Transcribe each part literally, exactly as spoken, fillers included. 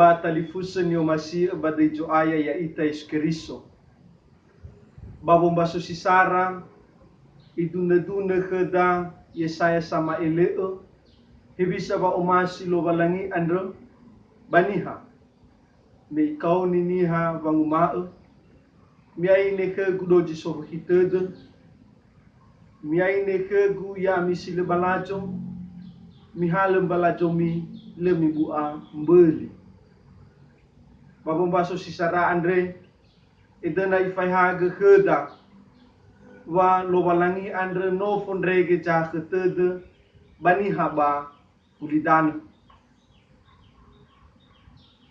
Ba talifusö ni'omasi'ö ba döi Zo'aya ya'ita Yesu Keriso. Ba wombaso si sara, idunö-dunö khöda Yesaya sama'ele'ö, hewisa wa'omasi Lowalangi andrö ba niha. Me ikaoni niha wanguma'ö, "Mi'aine khögu dozi sowökhi tödö, mi'aine khögu ya'ami si lö balazo, mihalö mbalazomi, lö mibu'a mböli." Ba wombaso si sara andre, edöna ifaehagö khöda wa Lowalangi andrö no fondrege zakhö tödö ba niha ba gulidanö.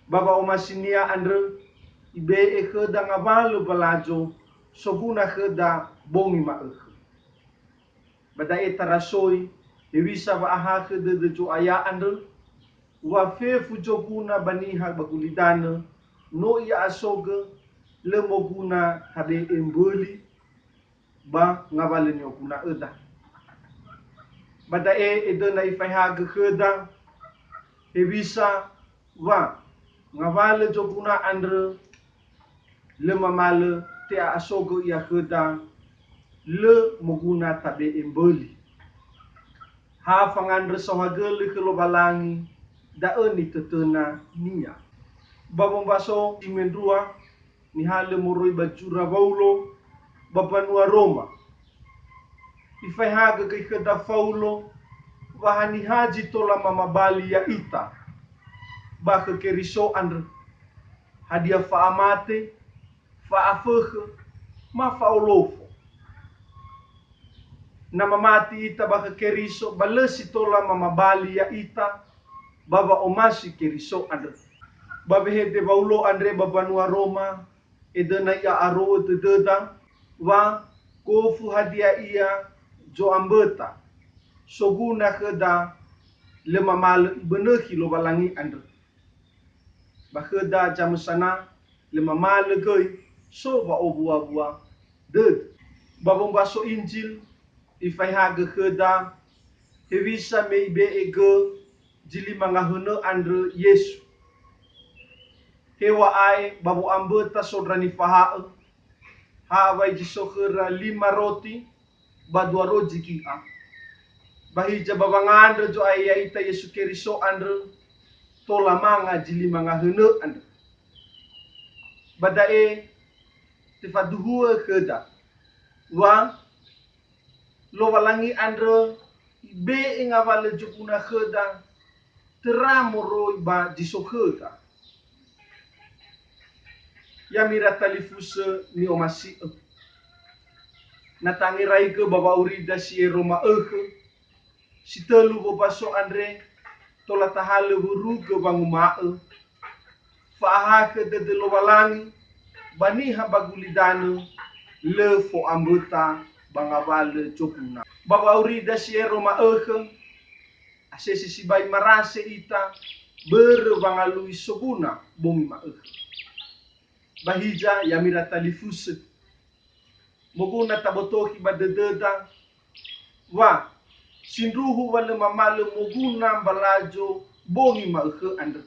Ba wa'omasinia andrö, ibe'e khöda ngawalö balazo soguna khöda bongi ma'ökhö. Ba da'e tarasoi hewisa wa'ahakhö dödö Zo'aya andrö, wa fefu zoguna ba niha ba gulidanö, no i'a'asogö, lö moguna tabe'e mböli, ba ngawalö ni'oguna'öda. Ba da'e edöna ifaehagö khöda, hewisa wa ngawalö zoguna andrö lö mamalö te'a'asogö ia khöda, lö moguna tabe'e mböli. Ha fangandrö saohagölö khö Lowalangi, da'ö nitötöna-Nia. Ba wombaso si mendrua, nihalö moroi ba zura Waulo ba mbanua Roma. Ifaehagö göi khöda Faulo wa haniha zi tola mamabali ya'ita ba khö Keriso andrö. Hadia fa'amate, fa'afökhö, ma fa'olofo? Na mamati ita ba khö Keriso, ba lö si tola mamabali ya'ita ba wa'omasi Keriso andrö. Ba wehede Waulo andre ba mbanua Roma, edöna i'a'aro'ö dödöda wa gofu hadia ia zo'amböta soguna khöda lö mamalö ibönökhi Lowalangi andrö. Ba khöda zamösana lö mamalö göi so wa'owua-wua dödö. Ba wombaso Injil ifaehagö khöda hewisa me ibe'e gö zi lima ngahönö andrö Yesu. Heŵa'ae ba wo'amböta sondra nifaha'ö, hawai zi so khöra lima roti ba dua rozi gi'a. Ba hiza ba wangandrö Zo'aya ya'ita Yesu Keriso andrö, tola manga zi lima ngahönö andrö. Ba da'e tefaduhu'ö khöda wa Lowalangi andrö ibe'e ngawalö zoguna khöda, töra moroi ba zi so khöda. Ya'ami ira talifusö ni'omasi'ö. Na tangeraigö ba wa'aurida si ero ma'ökhö, si tölu wombaso andre tola tahalö wurugö wanguma'ö, fa'ahakhö dödö Lowalangi ba niha ba gulidanö lö fo'amböta ba ngawalö zoguna. Ba wa'aurida si ero ma'ökhö, asese sibai marase ita börö wangalui soguna bongi ma'ökhö. Ba hiza, ya'ami ira talifusö, moguna tabotokhi ba dödöda wa sindruhu wa lö mamalö moguna mbalazo bongi ma'ökhö andrö.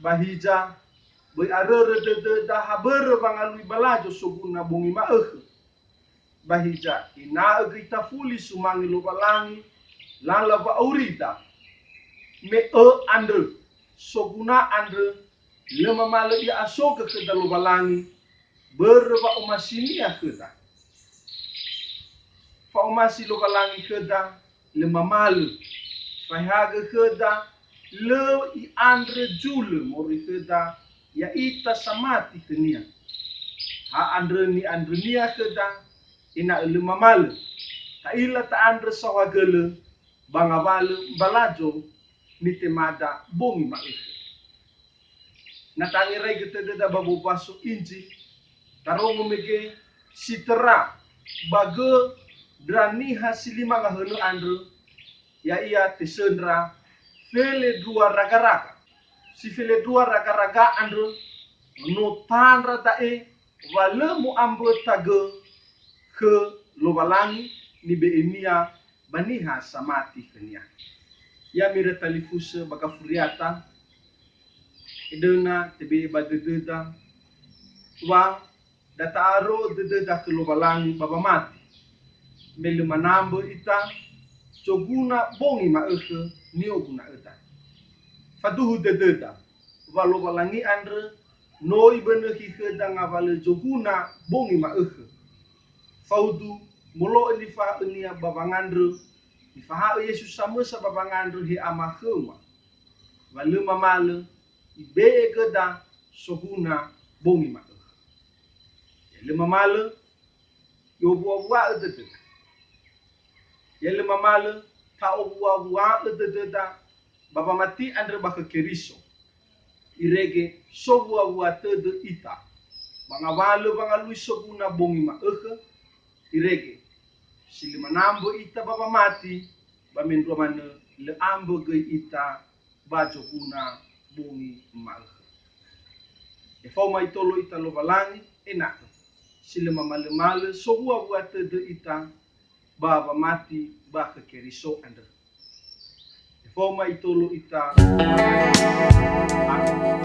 Ba hiza, böi arörö dödöda ha börö wangalui balazo soguna bongi ma'ökhö. Ba hiza, ena'ö göi tafuli sumange Lowalangi lala wa'aurida. Me õ andrö, soguna andrö, lö mamalö i'a'asogö khöda Lowalangi, börö wa'omasi-Nia khöda. Fa'omasi Lowalangi khöda, lö mamalö. Faehagö khöda, lö i'andrö zulö moroi khöda, ya'ita samati khö-Nia. Ha andrö ni'andrö-Nia khöda, ena'ö lö mamalö. Ta'ila ta'andrö saohagölö, ba ngawalö mbalazo nitemada bongi ma'ökhö. Na tangeraigö tödöda ba wombaso Injil, tarongo mege si töra ba gö ndra niha si lima ngahönö andrö, ya'ia tesöndra felendrua raga-raga. Si felendrua raga-raga andrö, no tandra da'e wa lö mo'amböta gö khö Lowalangi nibe'e-Nia ba niha samati khö-Nia. Ya'ami ira talifusö ba gafuriata, Edöna tebe'e ba dödöda wa da ta'aro'ö dödöda khö Lowalangi ba wamati, me lö manambö ita zoguna bongi ma'ökhö ni'oguna'öda. Faduhu dödöda wa Lowalangi andrö no ibönökhi khöda ngawalö zoguna bongi ma'ökhö. Faudu molo'ö nifahaö-Nia ba wangandrö, nifahaö Yesu samösa ba wangandrö he Ama khöma, wa lö mamalö ibe'e khöda zoguna bongi ma'ökhö. Ya lö mamalö i'owuawua'ö dödöda. Ya lö mamalö ta'owuawua'ö dödöda ba wamati andrö ba khö Keriso. Irege sowuawua tödö ita ba ngawalö wangalui zoguna bongi ma'ökhö. Irege si lö manambö ita ba wamati, ba mendrua manö lö ambö göi ita ba zoguna bongi ma'ökhö. Ya faoma itolo ita Lowalangi, ena'ö si lö mamalömalö sowuawua tödö ita ba wamati ba khö Keriso andrö. Ya faoma itolo ita. Amen.